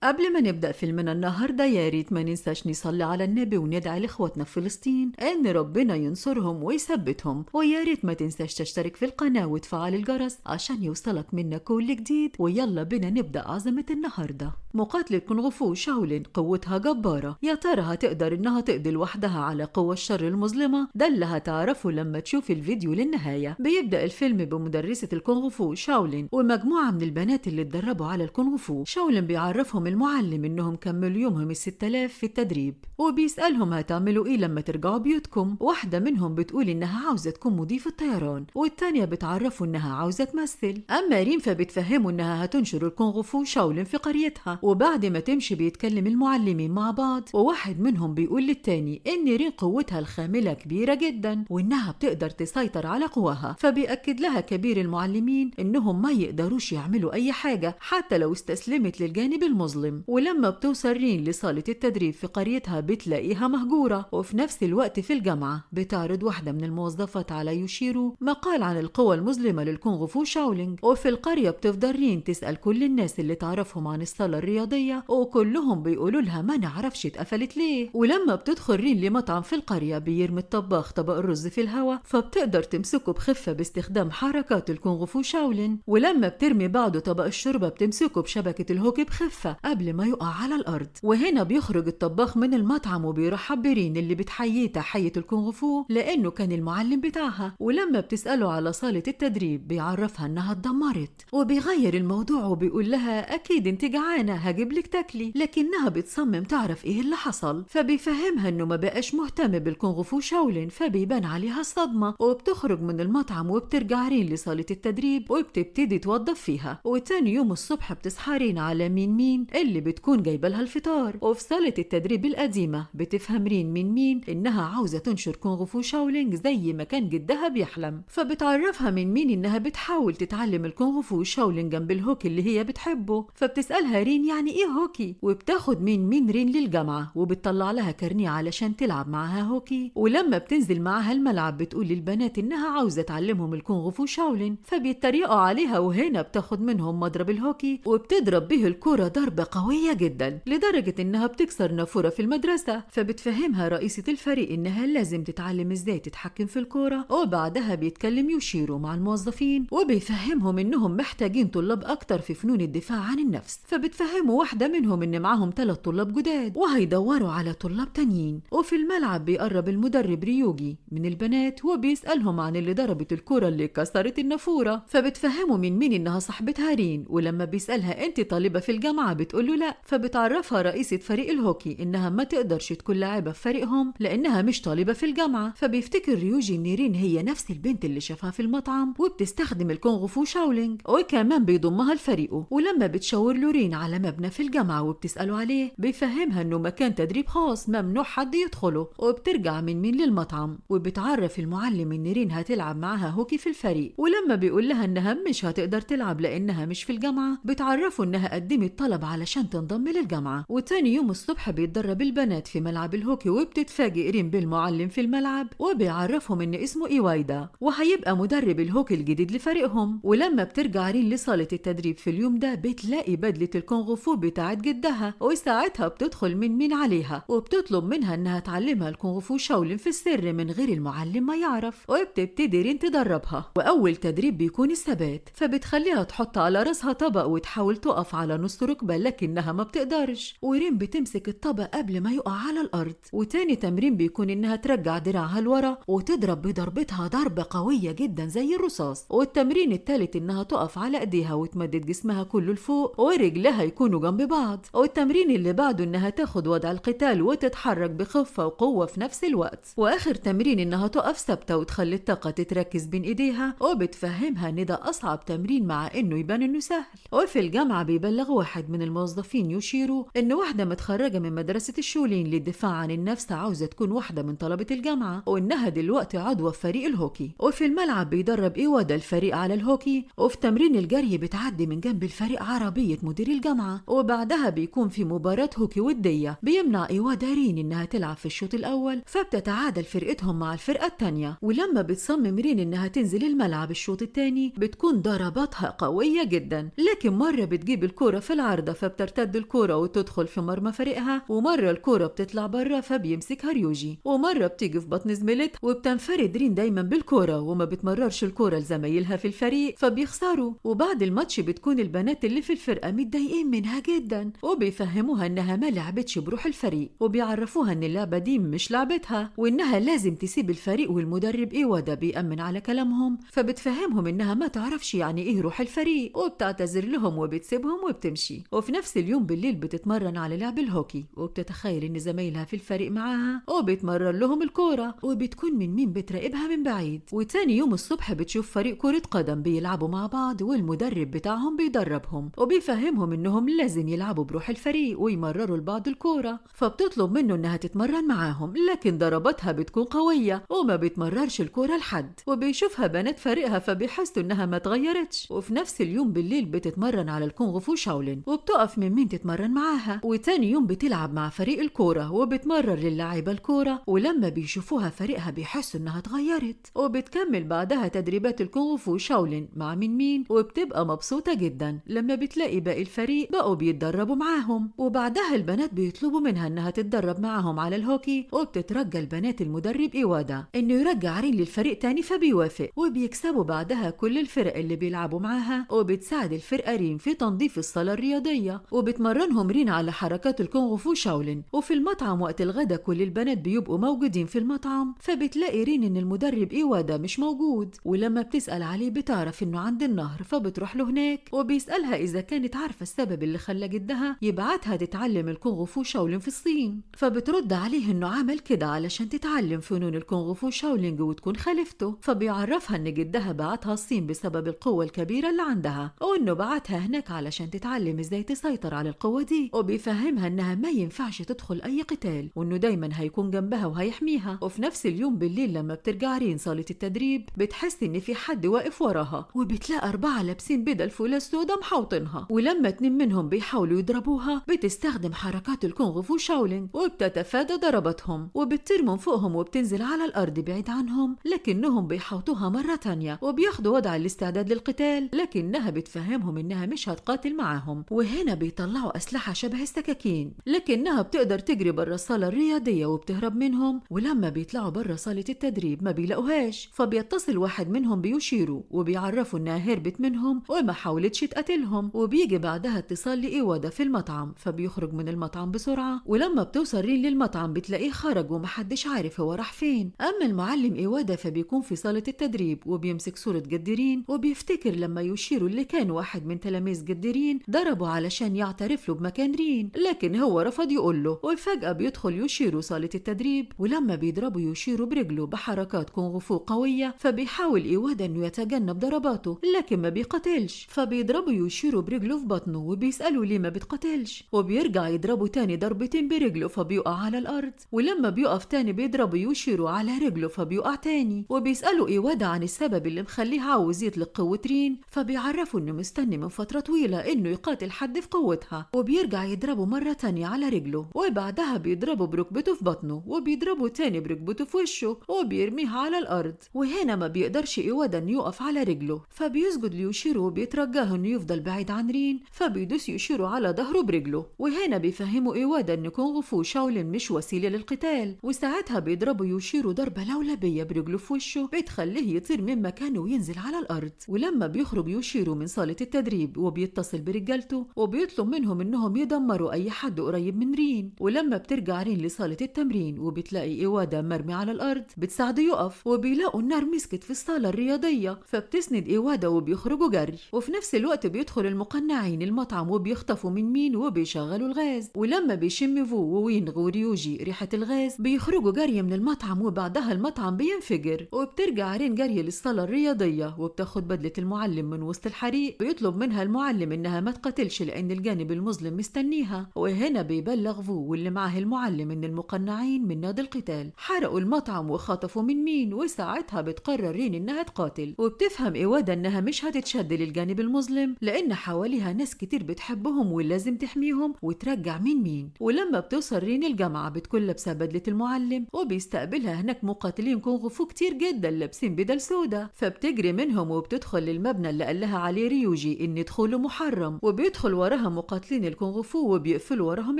قبل ما نبدأ فيلمنا النهاردة يا ريت ما ننساش نصلي على النبي وندعي لإخواتنا في فلسطين إن ربنا ينصرهم ويثبتهم، ويا ريت ما تنساش تشترك في القناة وتفعل الجرس عشان يوصلك منا كل جديد. ويلا بينا نبدأ عظمة النهاردة. مقاتلة كونغ فو شاولين قوتها جبارة، يا ترى هتقدر إنها تقضي لوحدها على قوة الشر المظلمة؟ ده اللي هتعرفه لما تشوف الفيديو للنهاية. بيبدأ الفيلم بمدرسة الكونغ فو شاولين ومجموعة من البنات اللي اتدربوا على الكونغ فو. شاولين بيعرفهم المعلم انهم كملوا يومهم 6000 في التدريب، وبيسألهم هتعملوا ايه لما ترجعوا بيوتكم. واحدة منهم بتقول انها عاوزة تكون مضيفة طيران، والتانية بتعرفوا انها عاوزة تمثل. اما ريم فبتفهموا انها هتنشر الكونغ فو شاولين في قريتها. وبعد ما تمشي بيتكلم المعلمين مع بعض، وواحد منهم بيقول للتاني ان ريم قوتها الخاملة كبيرة جدا وانها بتقدر تسيطر على قواها. فبيأكد لها كبير المعلمين انهم ما يقدروش يعملوا اي حاجة حتى لو استسلمت للجانب المظلم. ولما بتوصل رين لصالة التدريب في قريتها بتلاقيها مهجورة. وفي نفس الوقت في الجامعة بتعرض واحدة من الموظفات على يوشيرو مقال عن القوى المظلمة للكونغ فو شاولينج. وفي القرية بتفضل رين تسأل كل الناس اللي تعرفهم عن الصالة الرياضية، وكلهم بيقولوا لها ما نعرفش اتقفلت ليه. ولما بتدخل رين لمطعم في القرية بيرمي الطباخ طبق الرز في الهواء، فبتقدر تمسكه بخفة باستخدام حركات الكونغ فو شاولين. ولما بترمي بعده طبق الشوربة بتمسكه بشبكة الهوكي بخفة قبل ما يقع على الأرض. وهنا بيخرج الطباخ من المطعم وبيرحب برين اللي بتحييه تحية الكونغ فو لأنه كان المعلم بتاعها. ولما بتسأله على صالة التدريب بيعرفها إنها اتدمرت، وبيغير الموضوع وبيقول لها أكيد أنت جعانة هجيب لك تاكلي، لكنها بتصمم تعرف إيه اللي حصل. فبيفهمها إنه ما بقاش مهتم بالكونغ فو شاولين، فبيبان عليها الصدمة. وبتخرج من المطعم وبترجع رين لصالة التدريب وبتبتدي توظف فيها. وتاني يوم الصبح بتصحى رين على مين مين اللي بتكون جايبه لها الفطار. وفي صالة التدريب القديمة بتفهم رين من مين إنها عاوزة تنشر كونغ فو شاولينج زي ما كان جدها بيحلم. فبتعرفها من مين إنها بتحاول تتعلم الكونغ فو شاولينج جنب الهوكي اللي هي بتحبه. فبتسألها رين يعني إيه هوكي، وبتاخد مين مين رين للجامعة وبتطلع لها كارنيه علشان تلعب معاها هوكي. ولما بتنزل معاها الملعب بتقول للبنات إنها عاوزة تعلمهم الكونغ فو شاولين، فبيتريقوا عليها. وهنا بتاخد منهم مضرب الهوكي وبتضرب به الكرة ضربة قوية جدا لدرجة إنها بتكسر نافورة في المدرسة. فبتفهمها رئيسة الفريق إنها لازم تتعلم إزاي تتحكم في الكورة. وبعدها بيتكلم يوشيرو مع الموظفين وبيفهمهم إنهم محتاجين طلاب أكتر في فنون الدفاع عن النفس. فبتفهموا واحدة منهم إن معاهم 3 طلاب جداد وهيدوروا على طلاب تانيين. وفي الملعب بيقرب المدرب ريوجي من البنات وبيسألهم عن اللي ضربت الكورة اللي كسرت النافورة. فبتفهموا من مين إنها صاحبتها رين، ولما بيسألها أنت طالبة في الجامعة بتقوله لا. فبتعرفها رئيسة فريق الهوكي إنها ما تقدرش تكون لاعبة في فريقهم لأنها مش طالبة في الجامعة. فبيفتكر ريوجي إن رين هي نفس البنت اللي شافها في المطعم وبتستخدم الكونغ فو شاولينج، وكمان بيضمها لفريقه. ولما بتشاور له رين على مبنى في الجامعة وبتسأله عليه بيفهمها إنه مكان تدريب خاص ممنوع حد يدخله. وبترجع من مين للمطعم وبتعرف المعلم إن رين هتلعب معاها هوكي في الفريق. ولما بيقول لها إنها مش هتقدر تلعب لأنها مش في الجامعة بتعرفه إنها قدمت طلب علشان تنضم للجامعة. وتاني يوم الصبح بيتدرب البنات في ملعب الهوكي وبتتفاجئ رين بالمعلم في الملعب وبيعرفهم إن اسمه إيوايدا وهيبقى مدرب الهوكي الجديد لفريقهم. ولما بترجع رين لصالة التدريب في اليوم ده بتلاقي بدلة الكونغ فو بتاعت جدها، وساعتها بتدخل من مين عليها وبتطلب منها إنها تعلمها الكونغ فو شاولين في السر من غير المعلم ما يعرف. وبتبتدي رين تدربها، وأول تدريب بيكون الثبات، فبتخليها تحط على راسها طبق وتحاول تقف على نص ركبة لكنها ما بتقدرش، ورين بتمسك الطبق قبل ما يقع على الأرض. وتاني تمرين بيكون إنها ترجع دراعها لورا وتضرب بضربتها ضربة قوية جدا زي الرصاص. والتمرين التالت إنها تقف على إيديها وتمدد جسمها كله لفوق ورجلها يكونوا جنب بعض. والتمرين اللي بعده إنها تاخد وضع القتال وتتحرك بخفة وقوة في نفس الوقت. وآخر تمرين إنها تقف ثابتة وتخلي الطاقة تتركز بين إيديها، وبتفهمها إن ده أصعب تمرين مع إنه يبان إنه سهل. وفي الجامعة بيبلغ واحد من الموظفين يوشيرو إن واحدة متخرجة من مدرسة الشولين للدفاع عن النفس عاوزة تكون واحدة من طلبة الجامعة وإنها دلوقتي عضوة في فريق الهوكي. وفي الملعب بيدرب إيوادا الفريق على الهوكي، وفي تمرين الجري بتعدي من جنب الفريق عربية مدير الجامعة. وبعدها بيكون في مباراة هوكي ودية بيمنع إيوادا رين إنها تلعب في الشوط الأول، فبتتعادل فرقتهم مع الفرقة الثانية. ولما بتصمم رين إنها تنزل الملعب الشوط الثاني بتكون ضرباتها قوية جدا، لكن مرة بتجيب الكرة في العارضة فبتتعادل فبترتد الكورة وتدخل في مرمى فريقها، ومرة الكورة بتطلع بره فبيمسكها ريوجي، ومرة بتيجي في بطن زميلتها، وبتنفرد رين دايما بالكورة وما بتمررش الكورة لزمايلها في الفريق فبيخسروا. وبعد الماتش بتكون البنات اللي في الفرقة متضايقين منها جدا، وبيفهموها انها ما لعبتش بروح الفريق، وبيعرفوها ان اللعبة دي مش لعبتها وانها لازم تسيب الفريق، والمدرب إيوادا بيأمن على كلامهم، فبتفهمهم انها ما تعرفش يعني ايه روح الفريق، وبتعتذر لهم وبتسيبهم وبتمشي. وفي نفس اليوم بالليل بتتمرن على لعب الهوكي، وبتتخيل ان زمايلها في الفريق معاها وبتمرر لهم الكورة، وبتكون من مين بتراقبها من بعيد. وتاني يوم الصبح بتشوف فريق كرة قدم بيلعبوا مع بعض، والمدرب بتاعهم بيدربهم وبيفهمهم انهم لازم يلعبوا بروح الفريق ويمرروا لبعض الكورة، فبتطلب منه انها تتمرن معاهم، لكن ضرباتها بتكون قوية وما بتمررش الكورة لحد، وبيشوفها بنات فريقها فبيحسوا انها ما اتغيرتش. وفي نفس اليوم بالليل بتتمرن على الكونغ فو شاولين، وبتقف من مين تتمرن معاها. وتاني يوم بتلعب مع فريق الكورة وبتمرر للاعيبة الكورة، ولما بيشوفوها فريقها بيحسوا انها اتغيرت. وبتكمل بعدها تدريبات الكونغ فو شاولين مع من مين، وبتبقى مبسوطة جدا لما بتلاقي باقي الفريق بقوا بيتدربوا معاهم. وبعدها البنات بيطلبوا منها انها تتدرب معاهم على الهوكي، وبتترجى البنات المدرب إيوادا انه يرجع رين للفريق تاني فبيوافق، وبيكسبوا بعدها كل الفرق اللي بيلعبوا معاها. وبتساعد الفرقة رين في تنظيف الصالة الرياضية، وبتمرنهم رين على حركات الكونغ فو شاولين. وفي المطعم وقت الغدا كل البنات بيبقوا موجودين في المطعم، فبتلاقي رين ان المدرب إيوادا مش موجود، ولما بتسأل عليه بتعرف انه عند النهر، فبتروح له هناك وبيسألها اذا كانت عارفة السبب اللي خلى جدها يبعتها تتعلم الكونغ فو شاولين في الصين، فبترد عليه انه عمل كده علشان تتعلم فنون الكونغ فو شاولينج وتكون خليفته. فبيعرفها ان جدها بعتها الصين بسبب القوة الكبيرة اللي عندها، وانه بعتها هناك علشان تتعلم ازاي تسيطر على القوة دي، وبيفهمها انها ما ينفعش تدخل اي قتال، وانه دايما هيكون جنبها وهيحميها. وفي نفس اليوم بالليل لما بترجع رين صالة التدريب بتحس ان في حد واقف وراها، وبتلاقي 4 لابسين بدل فولاذ سودا محوطينها، ولما 2 منهم بيحاولوا يضربوها بتستخدم حركات الكونغ فو شاولينج وبتتفادى ضرباتهم، وبتطير من فوقهم وبتنزل على الارض بعيد عنهم، لكنهم بيحوطوها مرة تانية وبياخدوا وضع الاستعداد للقتال، لكنها بتفهمهم انها مش هتقاتل معاهم. وهنا بيطلعوا اسلحة شبه السكاكين، لكنها بتقدر تجري بره الصالة الرياضية وبتهرب منهم. ولما بيطلعوا بره صالة التدريب ما بيلاقوهاش، فبيتصل واحد منهم بيشيروا وبيعرفوا انها هربت منهم وما حاولتش تقتلهم. وبيجي بعدها اتصال لإيوادا في المطعم، فبيخرج من المطعم بسرعة، ولما بتوصل رين للمطعم بتلاقيه خرج ومحدش عارف هو راح فين. اما المعلم إيوادا فبيكون في صالة التدريب وبيمسك صورة جد رين، وبيفتكر لما يشيروا اللي كان واحد من تلاميذ جد رين ضربه علشان يعترف له بمكان رين، لكن هو رفض يقول له. وفجأة بيدخل يشيرو صالة التدريب، ولما بيضربه يشيرو برجله بحركات كونغ فو قوية، فبيحاول إيوادا انه يتجنب ضرباته لكن ما بيقاتلش، فبيضربه يشيرو برجله في بطنه وبيسأله ليه ما بتقاتلش، وبيرجع يضربه تاني ضربتين برجله فبيقع على الأرض. ولما بيقف تاني بيضربه يشيرو على رجله فبيقع تاني، وبيسأله إيوادا عن السبب اللي مخليه عاوز يطلق قوة رين، فبيعرفه انه مستني من فترة طويلة انه يقاتل حد في قوتها، وبيرجع يضربه مرة تانية على رجله، وبعدها بيضربه بركبته في بطنه، وبيضربه تاني بركبته في وشه وبيرميه على الأرض. وهنا ما بيقدرش إيوادا انه يقف على رجله، فبيسجد ليوشيرو وبيترجاه انه يفضل بعيد عن رين، فبيدوس يوشيرو على ظهره برجله. وهنا بيفهموا إيوادا ان كونغ فو شاولين مش وسيلة للقتال، وساعتها بيضربوا يوشيرو ضربة لولبية برجله في وشه بتخليه يطير من مكانه وينزل على الأرض. ولما بيخرج يوشيرو من صالة التدريب وبيتصل برجالته وبيطلب منهم انهم يدمروا اي حد قريب من رين. ولما بترجع رين لصالة التمرين وبتلاقي إيوادا مرمي على الأرض بتساعده يقف، وبيلاقوا النار مسكت في الصالة الرياضية، فبتسند إيوادا وبيخرجوا جري. وفي نفس الوقت بيدخل المقنعين المطعم وبيخطفوا من مين وبيشغلوا الغاز، ولما بيشم فو ووينغ وريوجي ريحة الغاز بيخرجوا جري من المطعم، وبعدها المطعم بينفجر. وبترجع رين جري للصالة الرياضية وبتاخد بدلة المعلم من وسط الحريق، بيطلب منها المعلم انها ما تقاتلش لان الجانب المظلم مستنيها. وهنا بيبلغ فو واللي معاه المعلم ان المقنعين من نادي القتال حرقوا المطعم وخطفوا من مين، وساعتها بتقرر رين انها تقاتل. وبتفهم إيوادا انها مش هتتشد للجانب المظلم لان حواليها ناس كتير بتحبهم ولازم تحميهم وترجع من مين. ولما بتوصل رين الجامعة بتكون لابسة بدلة المعلم، وبيستقبلها هناك مقاتلين كونغ فو كتير جدا لابسين بدل سودا، فبتجري منهم وبتدخل للمبنى اللي قال لها عليه ريوجي ان دخوله محرم، وبيدخل وراها وراها مقاتلين الكونغ فو وبيقفلوا وراهم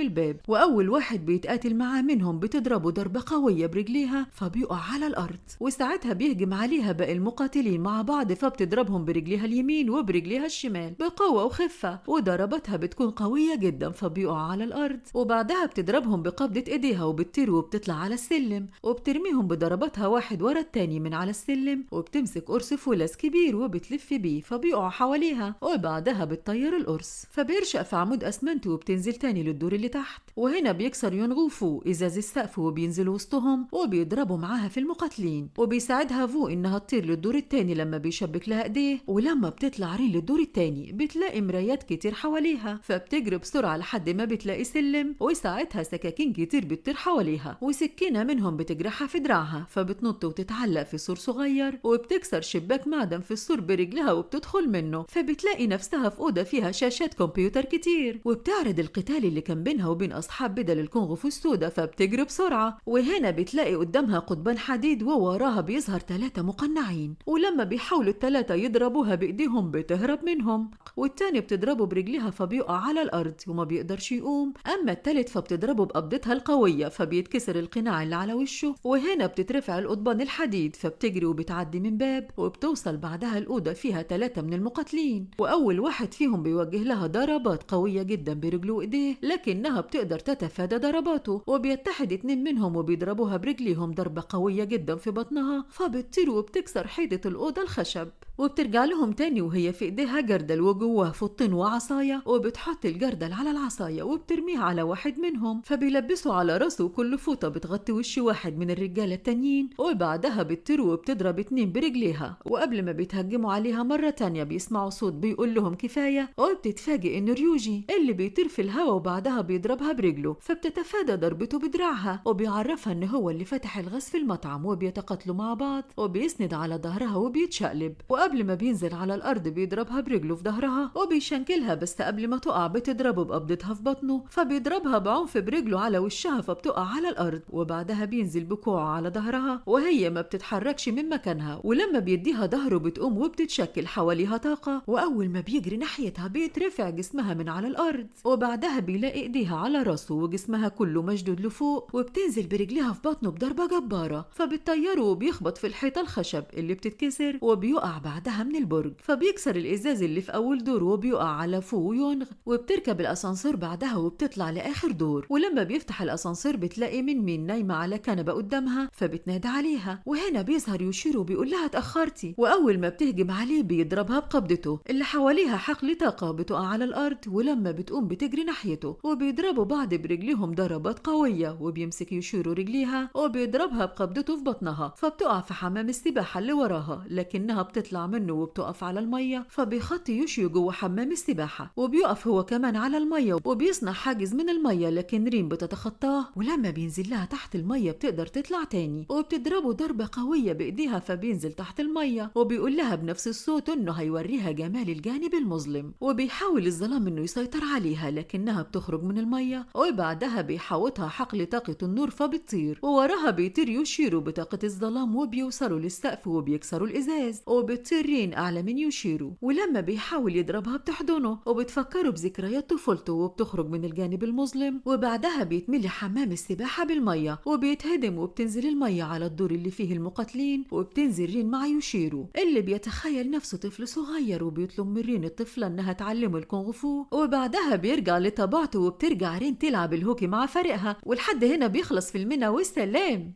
الباب، واول واحد بيتقاتل معاه منهم بتضربه ضربه قوية برجليها فبيقع على الارض، وساعتها بيهجم عليها باقي المقاتلين مع بعض فبتضربهم برجليها اليمين وبرجليها الشمال بقوة وخفه، وضرباتها بتكون قوية جدا فبيقع على الارض. وبعدها بتضربهم بقبضه ايديها وبتطير وبتطلع على السلم، وبترميهم بضرباتها واحد ورا التاني من على السلم، وبتمسك قرص فولاذ كبير وبتلف بيه فبيقع حواليها، وبعدها بتطير القرص فبيرشق في عمود اسمنت وبتنزل تاني للدور اللي تحت. وهنا بيكسر يونغو فو ازاز السقف وبينزل وسطهم وبيضربوا معاها في المقاتلين، وبيساعدها فو انها تطير للدور التاني لما بيشبك لها ايديه. ولما بتطلع رين للدور التاني بتلاقي مرايات كتير حواليها، فبتجري بسرعة لحد ما بتلاقي سلم، وساعتها سكاكين كتير بتطير حواليها وسكينة منهم بتجرحها في دراعها، فبتنط وتتعلق في سور صغير وبتكسر شباك معدن في السور برجلها وبتدخل منه، فبتلاقي نفسها في اوضة فيها شاشات كمبيوتر كتير، وبتعرض القتال اللي كان بينها وبين اصحاب بدل الكونغ فو السودا، فبتجري بسرعة. وهنا بتلاقي قدامها قضبان حديد ووراها بيظهر 3 مقنعين، ولما بيحاولوا ال3 يضربوها بايديهم بتهرب منهم، والتاني بتضربه برجلها فبيقع على الارض وما بيقدرش يقوم، اما التالت فبتضربه بقبضتها القوية فبيتكسر القناع اللي على وشه. وهنا بتترفع القضبان الحديد فبتجري وبتعدي من باب، وبتوصل بعدها الاوضة فيها 3 من المقاتلين، واول واحد فيهم بيوجه لها ضربات قوية جدا برجله وايديه لكنها بتقدر تتفادى ضرباته، وبيتحد 2 منهم وبيضربوها برجليهم ضربه قوية جدا في بطنها فبتطير وبتكسر حيطة الاوضة الخشب. وبترجع لهم تاني وهي في ايديها جردل وجواه فطين وعصايه، وبتحط الجردل على العصاية وبترميها على واحد منهم فبيلبسوا على راسه كل فوطه بتغطي وش واحد من الرجالة التانيين، وبعدها بتطير وبتضرب 2 برجليها. وقبل ما بيتهجموا عليها مرة تانية بيسمعوا صوت بيقول لهم كفاية، وبتتفاجئ ان ريوجي اللي بيطير في الهوا وبعدها بيضربها برجله فبتتفادى ضربته بدراعها، وبيعرفها ان هو اللي فتح الغاز في المطعم، وبيتقاتلوا مع بعض وبيسند على ظهرها وبيتشقلب، وقبل ما بينزل على الارض بيضربها برجله في ظهرها وبيشنكلها، بس قبل ما تقع بتضربه بقبضتها في بطنه فبيضربها بعنف برجله على وشها فبتقع على الارض، وبعدها بينزل بكوعه على ظهرها وهي ما بتتحركش من مكانها، ولما بيديها ظهره بتقوم وبتتشكل حواليها طاقة، واول ما بيجري ناحيتها بيترفع جسمها من على الارض، وبعدها بيلاقي ايديها على راسه وجسمها كله مشدود لفوق، وبتنزل برجلها في بطنه بضربه جبارة فبتطيره وبيخبط في الحيطة الخشب اللي بتتكسر، وبيقع بعدها من البرج فبيكسر الازاز اللي في اول دور وبيقع على فو ويونغ. وبتركب الاسانسير بعدها وبتطلع لاخر دور، ولما بيفتح الاسانسير بتلاقي مين نايمة على كنبة قدامها فبتنادى عليها، وهنا بيظهر يوشيرو بيقول لها اتاخرتي، واول ما بتهجم عليه بيضربها بقبضته اللي حواليها حقل طاقة بتقع على الارض، ولما بتقوم بتجري ناحيته وبيضربوا بعض برجليهم ضربات قوية، وبيمسك يوشيرو رجليها وبيضربها بقبضته في بطنها فبتقع في حمام السباحة اللي وراها، لكنها بتطلع منه وبتقف على المية، فبيخطي يوشيو جوه حمام السباحة وبيقف هو كمان على المية وبيصنع حاجز من المية، لكن ريم بتتخطاه، ولما بينزل لها تحت المية بتقدر تطلع تاني وبتضربه ضربه قوية بايديها فبينزل تحت المية، وبيقول لها بنفس الصوت انه هيوريها جمال الجانب المظلم، وبيحاول الظلام انه يسيطر عليها لكنها بتخرج من المية، وبعدها بيحوطها حقل طاقة النور فبتطير، ووراها بيطير يوشيرو بطاقة الظلام وبيوصلوا للسقف وبيكسروا الازاز، وبتطير رين اعلى من يوشيرو، ولما بيحاول يضربها بتحضنه وبتفكره بذكريات طفولته وبتخرج من الجانب المظلم. وبعدها بيتملي حمام السباحة بالمية وبيتهدم وبتنزل المية على الدور اللي فيه المقاتلين، وبتنزل رين مع يوشيرو اللي بيتخيل نفسه طفل صغير وبيطلب من رين الطفلة انها تعلمه الكونغ فو، وبعدها بيرجع لطبيعته وبترجع رين تلعب الهوكي مع فريقها. ولحد هنا بيخلص فيلمنا، والسلام.